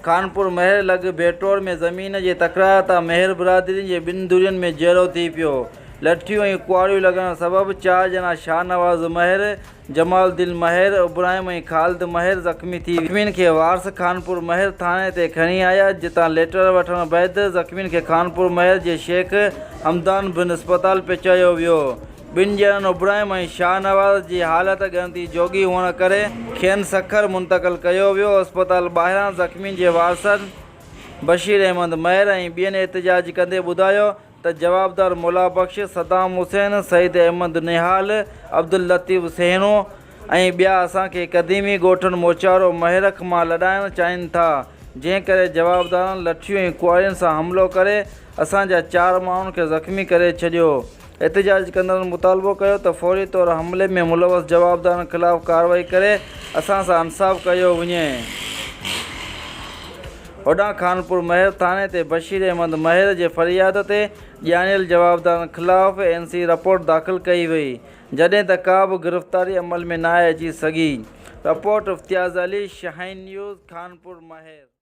خانپور مهر لڳ بيٽور ۾ زمين جي تڪرار تان مهر برادرين جي ٻن ڌرين ۾ جهيڙو ٿي پيو، لٺيون ۽ ڪهاڙيون لڳڻ سبب چار ڄڻا شاهنواز مهر، جمال الدين مهر، ابراهيم ۽ خالد مهر زخمي ٿي ويا. زخمين کي وارث خانپور مهر ٿاڻي تي کڻي آيا، جتان ليٽر وٺڻ بعد زخمين کي خانپور مهر جي شيخ حمدان بن اسپتال پهچايو ويو. ٻن ڄڻن ابراهيم ۽ شاهنواز جي حالت ڳڻتي جوڳي هئڻ ڪري کين سکر منتقل ڪيو ويو. اسپتال ٻاهران زخمين جي وارثن بشير احمد مهر ۽ ٻين احتجاج ڪندي ٻڌايو ته جوابدار مولا بخش، صدام حسين، سعيد احمد نهال، عبداللطيف سهڻو ۽ ٻيا اسان کي قديمي ڳوٺن موچارو مهرک مان لڏائڻ چاهين ٿا جنهن ڪري جوابدارن لٺيون ۽ ڪهاڙين سان حملو ڪري اسان جا چار ماڻهن کي زخمي ڪري ڇڏيو. احتجاج ڪندڙن مطالبو ڪيو ته فوري طور حملي ۾ ملوث جوابدارن خلاف ڪارروائي ڪري اسان سان انصاف ڪيو وڃي. هوڏانهن خانپور مهر ٿاڻي تي بشير احمد مهر جي فرياد تي ڄاڻايل جوابدارن خلاف اين سي رپورٽ داخل ڪئي وئي جڏهن ته ڪا به گرفتاري عمل ۾ ناهي اچي سگهي. Report, Imtiaz Ali, Shaheen news, Khanpur Mahar.